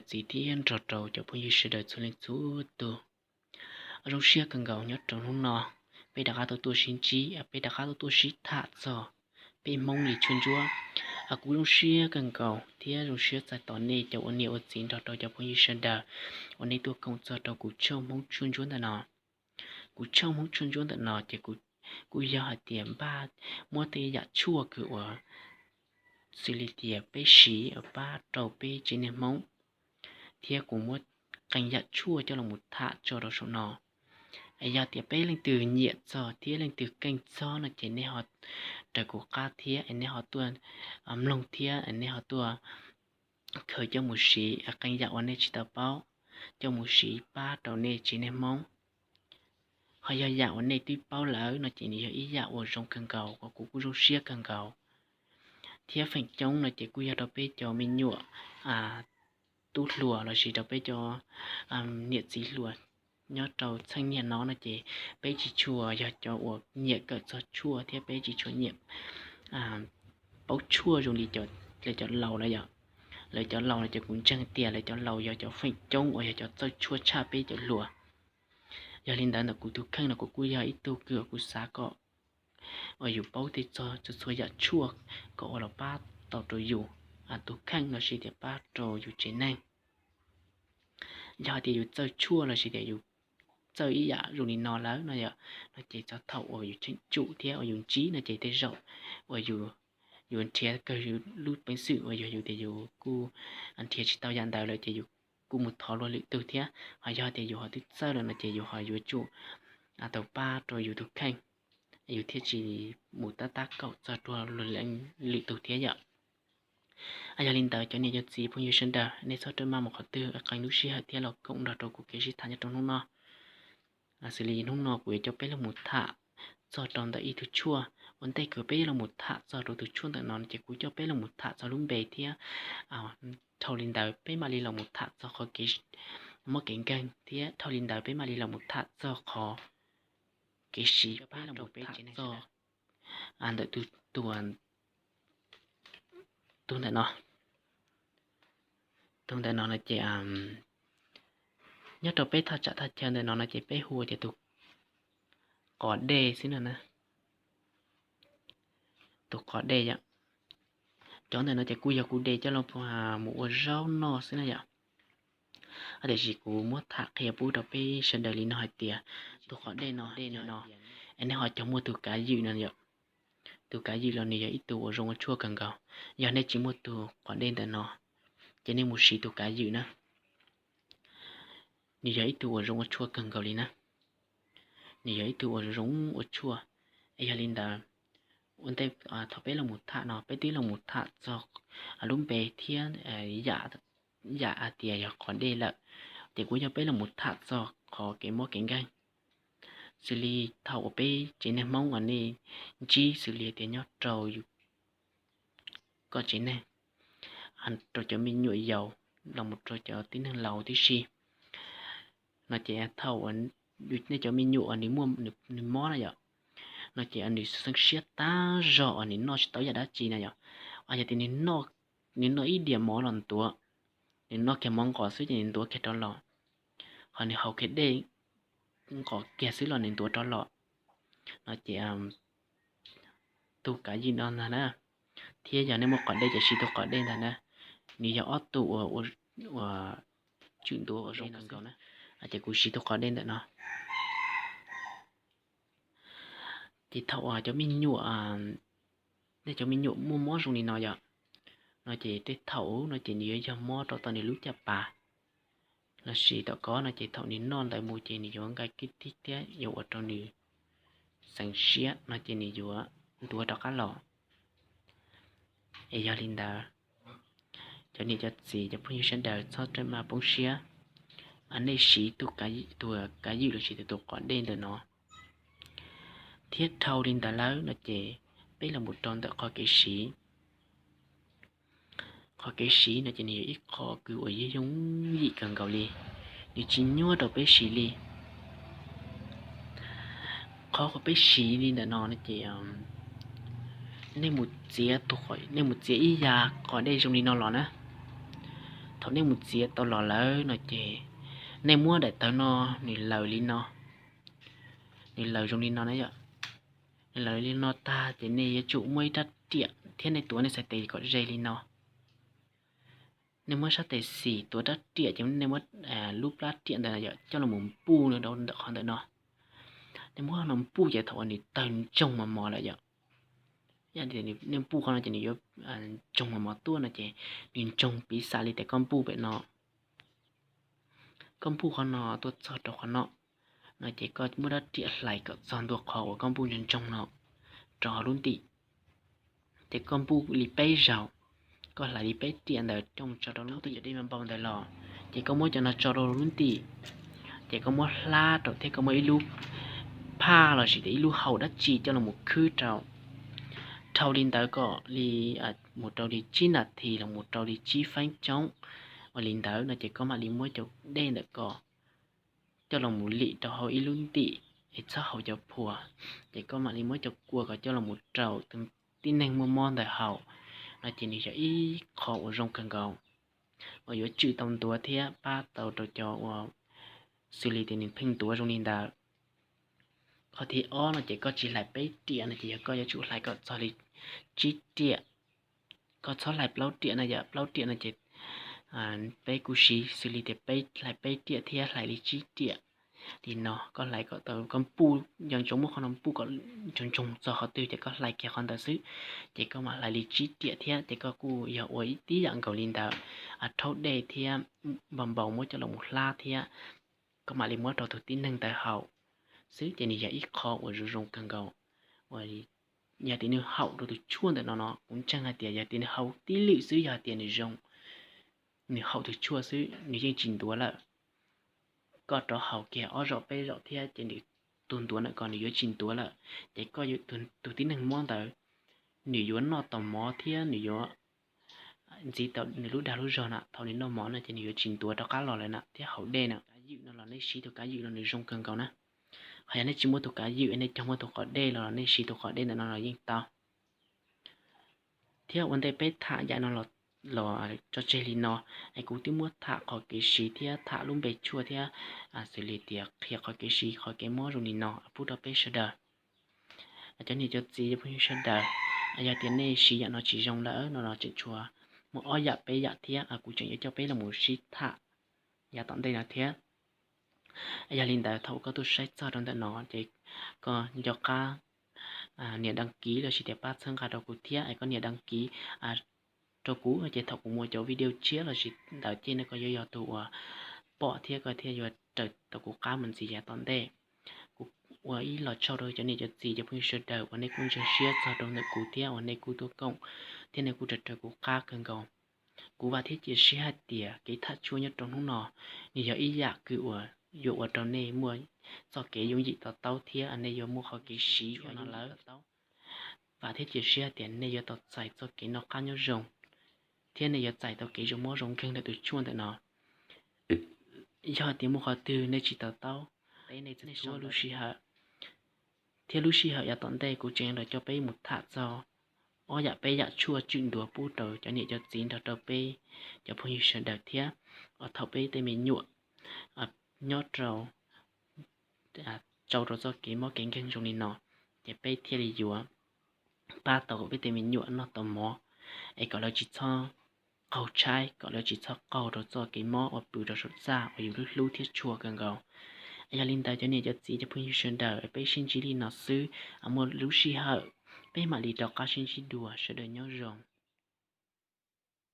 txiv thiab nrog rau cov phooj ywg sawv daws txhua leej txhua tus. Zoo siab kawg nkaus nyob rau hnub no peb rov qab tuaj tuaj sib ntsib, peb rov qab tuaj tuaj sib tham txog peb Hmoob li tshuaj ntsuab. Kuv zoo siab kawg nkaus thiab zoo siab txais tos nej cov ua niam ua txiv nrog rau cov phooj ywg sawv daws uas nej tuaj koom txog rau kuv channel Hmoob tshuaj ntsuab ntawm no. Kuv channel Hmoob tshuaj ntsuab ntawm no ces kuv kuj yog hais tias npaj muab tej yam tshuaj kws uas xws li tias peb siv pab rau peb tsev neeg Hmoob, thiab kuv muab qee yam tshuaj coj los tham tso rau saum no. Yog tias peb leej twg nyiam txog thiab leej twg keej txog no ces nej ho raws kuv qab thiab nej ho tuaj mloog thiab nej ho tuaj khaws coj mus siv, qee yam uas nej tsis tau paub coj mus siv pab rau nej tsev neeg Hmoob. Ho yog yam uas nej twb paub lawm no ces nws yog ib yam uas zoo kawg nkaus, kuv kuj zoo siab kawg nkaus. Thiab feem coob no ces kuj yog rau peb cov me nyuam tub hluas lossis rau peb cov niam txiv hluas nyob rau txheej niaj no no ces peb tsis tshua yog cov uas nyiam kawm txog tshuaj thiab peb tsis tshua nyiam paub tshuaj zoo li lawv cov laus lawm yom. Lawv cov laus no ces kuv ntseeg tias lawv cov laus yog cov feem coob uas yog cov txawj tshuaj tshaj peb cov hluas. Yog li ntawd ntawm kuv tus kheej no kuv kuj yog ib tug kws kuv xav kom uas yus paub tej txog txhua yam tshuaj kom ua los pab tau rau yus tus kheej lossis tias pab rau yus tsev neeg. Yog hais tias yus txawj tshuaj lossis tias yus txawj ib yam zoo li no lawm no yom, no ces txog thaum uas yus cheem tsum thiab uas yus ntsib no ces tej zaum uas yus nrhiav kawg yus lub peev xwm uas yog yus tias yus kuj nrhiav tsis tau yam ntawd lawm ces yus kuj mus thov luag lwm tug thiab. Ho yog tias yus ho twb txawj lawm no ces yus ho yuav tsum tau pab rau yus tus kheej, yus thiaj tsis mus tab tab kaum txog rau luag lwm tug thiab yom. Yog li ntawd cov niam cov txiv phooj ywg sawv daws nej txhob rawm maj mus qhov twg, qee lub sij hawm thiab los koom nrog rau kuv kev sib tham nyob rau hnub no. Xws li hnub no kuv yuav coj peb los mus tham txog rau ntawm ib tug tshuaj. Ua ntej kws peb yuav los mus tham txog rau tus tshuaj ntawm no ces kuv coj peb los mus tham txog lub npe thiab dhau li ntawd peb mam li los mus tham txog qhov kev mob kev nkeeg thiab dhau li ntawd peb mam li los mus tham txog qhov kev siv pab rau peb tsev neeg txog ntawm tus tus ntawm no. Tus ntawm no no ces nyob rau peb thaj tsam thaj chaw ntawm no no ces peb hu tias tus qos dej xwb no na. Tus qos dej yom. Cov ntawm no ces kuj yog kuv de coj los mus ua zaub noj xwb na yom. Tiam sis kuv muab tham qhia pub rau peb sawv daws li no hais tias tus qos dej no, dej no, nej ho cog muaj tus kav ywm no yom. Tus kav ywm los nws yog ib tug uas zoo ua tshuaj kawg nkaus. Yog nej tsis muaj tus qos dej ntawm no ces nej mus siv tus kav ywm na. Nws yog ib tug uas zoo ua tshuaj kawg nkaus li na. Nws yog ib tug uas zoo ua tshuaj. Es yog li ntawd, ua ntej thaum peb los mus tham no peb twb los mus tham txog lub npe thiab yam hais tias yog qos dej lawm, ces kuv coj peb los mus tham txog qhov kev mob kev nkeeg. Xws li thaum uas peb tsev neeg Hmoob uas nej ntsib xws li tias nyob rau koj tsev neeg, rau cov me nyuam yaus los mus rau cov tib neeg laus tib si no ces thaum uas nej cov me nyuam uas nws mob na yom, no ces nws xeev siab tag zog uas nws noj tsis tau yam dab tsi na yom. Yog tias nws noj ib diav mov los ntuav, nws noj kiag mov nqos xwb ces nws ntuav kiag rov los, ho nws haus kiag dej nqos kiag xwb los nws ntuav rov los, no ces tus kav ywm no ntag na. Thiab yog nej muaj qos dej ces siv tus qos dej ntag na. Nws yog ob tug uas tswm ntuav uas zoo kawg nkaus na. Ces kuv siv tus qos dej ntawm no. Ces thaum uas cov me nyuam, nej cov me nyuam muaj mob zoo li no yom, no ces tej thaum no ces nws yuav yog mob rau tom nws lub caj pas lossis tom ko no ces thaum nws noj ntawd mus ces nws yuav nqaij kib tib thiab yuav ua rau nws xeev siab no ces nws yuav ntuav rov qab los. Es yog li ntawd, cov niam cov txiv cov phooj ywg sawv daws txhob rawm maj poob siab, nej siv tus kav ywm lossis tus qos dej ntawm no. Thiab dhau li ntawd lawm no ces peb los mus rau ntawm qhov kev siv. Qhov kev siv no ces nws yog ib qho kws uas yooj yooj yim kawg nkaus li, nws tsis nyuaj rau peb siv li. Qhov uas peb siv li ntawm no no ces nej mus txiav ib yam qos dej zoo li no los na, thaum nej mus txiav tau los lawm no ces nej muab daim tawv no, nws laws li no, nws laws zoo li no na yom, nws laws li no tag ces nej yuav tsum muaj ib rab riam thiab nej tuav nej txhais tes kom ze li no. Nej muab sab tes xis tuav rab riam ces nej muab lub plab riam ntawd yom coj los npuj rau ntawm qhov ntawm no. Nej muab no npuj ces thaum uas nws tawg ntsoog mos mos lawm yom, nej npuj qhov no ces nws yuav ntsoog mos mos tuaj no ces nws ntsoog piv xam li tias koj npuj pem no, koj npuj qhov no tuaj txog rau qhov no, no ces koj muab rab riam hlais kom txog ntua qhov uas koj npuj ntsoog ntsoog no rau hauv lub ntim. Ces koj npuj li peb zaug, koj hlais li peb riam ntawd coj mus tso rau lub ntim cov dej npau ntawd los, ces koj muab cov no tso rau lub ntim, ces koj muab hlab rau thiab koj muab ib lub phaj lossis tias ib lub hau dab tsi coj los mus khwb rau dhau li ntawd kom li mus rau li tsib nas this los mus rau li tsib feeb tsoob. Ua li ntawd no ces koj mam li muab cov dej ntawm ko coj los mus lim rau hauv ib lub ntim es txhob haus cov phuas. Ces koj mam li muab cov kua ko coj los mus rau tus tib neeg muaj mob ntawd haus, no ces nws yog ib qho uas zoo kawg nkaus uas yuav tswj tau ntuav thiab pab tau rau cov uas xws li tias nws pheej ntuav zoo li ntawd. Qhov thib ob no ces koj tsis hlais peb riam no ces yog koj yuav tsum hlais kom txog li tsib riam. Koj txhob hlais plaub riam no yom, plaub riam no ces peb kuj siv xws li tias peb hlais peb riam thiab hlais li tsib riam li no. Koj hlais kom tau, koj npuj, yog ntsoov muab qhov no npuj kom ntsoog ntsoog txog qhov twg ces koj hlais kiag qhov ntawd xwb. Ces koj mam hlais li tsib riam thiab ces koj kuj yog ua ib tib yam nkaus li ntawd, rhaub dej thiab npau npau muab coj los mus hlab thiab koj mam li muab rau tus tib neeg ntawd haus xwb ces nws yog ib qho uas zoo zoo kawg nkaus. Yog tias nws haum rau tus tshuaj ntawm no no kuv ntseeg hais tias yog tias nws haus tib lwm xwb yog hais tias nws zoo, nws haum tus tshuaj xwb nws yeej tsis ntuav lawm. Koj rov haus kiag ob zaug peb zaug thiab ces nws tus ntuav ntawm ko nws yuav tsis ntuav lawm. Ces koj, tus tib neeg mob ntawd nws yuav noj tau mov thiab nws yuav ntxiv tau nws lub dag lub zog na, thaum nws noj mov no ces nws yuav tsis ntuav rov qab los lawm na thiab haus dej na. Kav ywm no los nej siv tus kav ywm no nws zoo kawg nkaus na. Ho yog nej tsis muaj tus kav ywm, nej cog muaj tus qos dej los nej siv tus qos dej ntawm no los yeej tau. Thiab ua ntej peb tham yam no los tso tseg li no, es kuv twb muab tham qhov kev siv thiab tham lub npe tshuaj thiab xws li tias qhia qhov kev siv qhov kev mob zoo li no pub rau peb sawv daws. Cov niam cov txiv cov phooj ywg sawv daws, yog tias nej siv yam no tsis zoo lawm no los tseem tshuav muaj ob yam peb yam thiab kuv tseem yuav coj peb los mus sib tham yav tom ntej no thiab. Yog li ntawd thaum koj tuaj saib txog rau ntawm no ces koj nco qab nias đăng ký lossis tias pab txhawb nqa rau kuv thiab es koj nias đăng ký rau kuv ces thaum kuv muaj cov video tshiab lossis ntawd ces no koj yuav yog tus uas pom thiab koj thiaj yuav raws tau kuv qab mus ntxiv yav tom ntej. Kuv ua ib los tsaug rau cov niam cov txiv cov phooj ywg sawv daws uas nej kuj ntseeg siab txog rau ntawm kuv thiab uas nej kuj tuaj koom thiab nej kuj raws raws kuv qab kawg nkaus. Kuv vam thiab cia siab hais tias kev tham tshuaj nyob rau hnub no nws yog ib yam kws uas yuav ua rau nej muaj txoj kev yooj yim to taub thiab nej yuav muaj qhov kev siv no lawm. Vam thiab cia siab hais tias nej yuav tau txais txoj kev noj qab nyob zoo thiab nej yuav txais tau kev zoo mob zoo nkeeg ntawm tus tshuaj ntawm no. Yog hais tias muaj qhov twg nej tsis to taub, peb nej txhua lub sij hawm thiab lub sij hawm yav tom ntej kuv tseem los coj peb mus tham txog ob yam peb yam tshuaj tswm ntuav pub rau cov niam cov txiv nrog rau peb cov phooj ywg sawv daws thiab. Thaum peb tej me nyuam nyob rau tsau rau txoj kev mob kev nkeeg zoo li no, ces peb thiaj li yuav pab tau kom peb tej me nyuam noj tau mov es kom lawv tsis txhob qaug tshaib, kom lawv tsis txhob qaug rau txoj kev mob uas pw rau saum txaj uas yus hlub hlub thiab tshua kawg nkaus. Yog li ntawd cov niam cov txiv cov phooj ywg sawv daws, peb sib ntsib li no xwb, muaj lub sij hawm peb mam li rov qab sib ntsib dua, sawv daws nyob zoo.